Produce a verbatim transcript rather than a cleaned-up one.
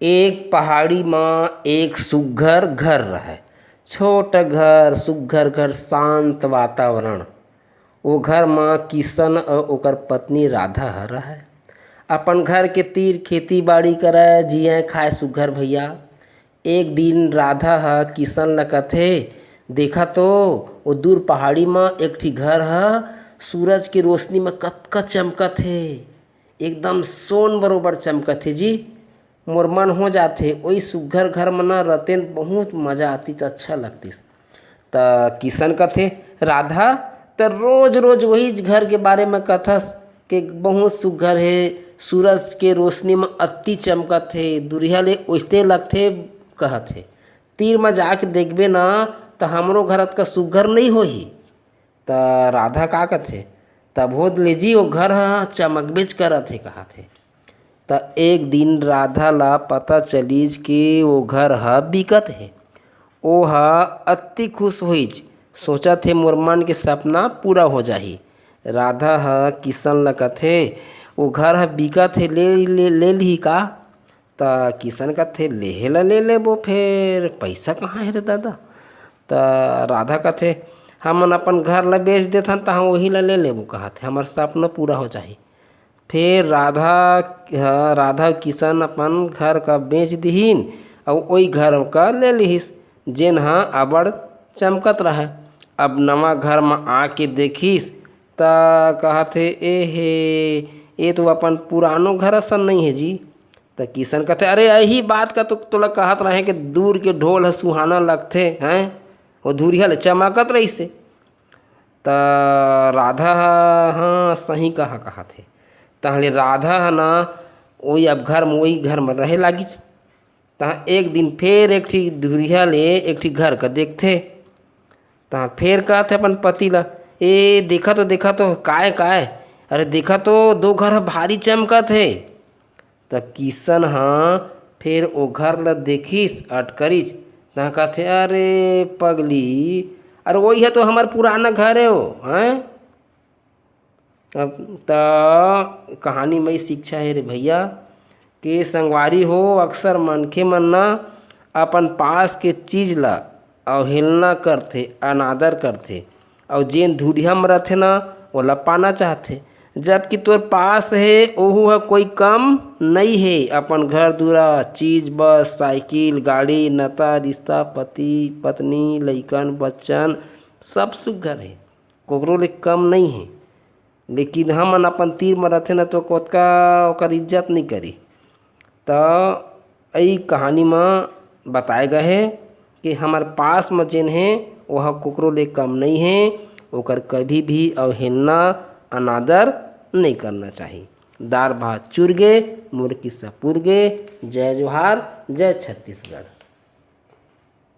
एक पहाड़ी म एक सुग्घर घर रहय। छोट घर, सुग्घर घर, शांत वातावरण। ओ घर म किशन अउ ओकर पत्नी राधा ह रहय। अपन घर के तीर खेती बाड़ी करय, जियय खाय सुग्घर भैया। एक दिन राधा ह किशन ल कथे, "देखा तो, ओ दूर पहाड़ी म एक ठी घर ह सूरज के रोशनी म कतका चमकत हे, एकदम सोन बरोबर चमकत हे जी। मोर मन हो जाथे, ओई सुग्घर घर म न रतेन बहुत मजा आतिस, अच्छा लगतिस।" त किशन कथे, "राधा, त रोज-रोज वही घर के बारे म कथस के बहुत सुग्घर हे, सूरज के रोशनी म अति चमकत हे, दुरिहा ले ओइसने लगथे," कहत हे। "तीर म जाके देखबे न, त हमरो घर अतका सुग्घर नइ होही।" त राधा का कथे, "तभो ले जी, ओ घर ह चमकबेच करत हे," कहत हे। त एक दिन राधा ला पता चलिस कि ओ घर ह बिकत हे। ओ ह अति खुश होइस, सोचत हे, "मोर मन के सपना पूरा हो जाही।" राधा ह किशन ल कथे, "ओ घर ह बिकत हे, ले, ले, ले लिही का?" त किशन कथे, "लेहे ल ले लेबो, फेर पइसा कहाँ हे रे दादा?" त राधा कथे, "हमन अपन घर ल बेच देथन, तहाँ ओही ल ले लेबो," कहत हे, "हमर सपना पूरा हो जाही।" फेर राधा ह, राधा अउ किशन अपन घर का बेच दिहिन अउ ओई घर का ले लिहिस, जेन ह अबड़ चमकत रहय। अब नवा घर म आके देखिस त कहत हे, "ए हे, ए तो अपन पुरानो घर असन नइ हे जी।" त किशन कथे, "अरे, यही बात का तो तोला कहत रहें कि दूर के ढोल ह सुहाना लगथे, हैं? ओ धुरिहा ले चमकत रहिसे।" त राधा ह, "हाँ, सही कहा," कहत हे। तहले राधा ह ना, ओई अब घर म, ओई घर म रहे लागिस। तहाँ एक दिन फेर एक ठी धुरिहा ले एक ठी घर का देखथे। तहाँ फेर कहत हे अपन पति ला, "ए, देखा तो, देखा तो, काय, काय? अरे, देखा तो, दो घर ह भारी चमकत हे।" त किशन ह फेर ओ घर ल देखिस, अटकरिस। तहाँ कहथे, "अरे पगली, अरे ओही ह तो हमर पुराना घर हे ओ, हैं?" अब त कहानी म ई शिक्षा हे रे भैया, के संगवारी हो, अक्सर मनखे मन न अपन पास के चीज ल अवहेलना करथे, अनादर करथे, अउ जेन धुरिहा म रथे न, ओला पाना चाहथे, जबकि तोर पास हे, ओहू ह कोई कम नइ हे। अपन घर दुरा, चीज बस, साइकिल, गाड़ी, नता, रिश्ता, पति, पत्नी, लइकन, बच्चन, सब सुग्घर हे, कोकरो ले कम नइ हे। लेकिन हमन अपन तीर म रथे न, तो कोतका ओकर इज्जत नइ करी। त ई कहानी म बताए गए हे कि हमर पास म जेन हे, ओह कोकरो ले कम नइ हे, ओकर कभी भी अवहेलना, अनादर नइ करना चाही। दार भात चुर गे, मोर किस्सा पुर गे। जय जोहार, जय छत्तीसगढ़।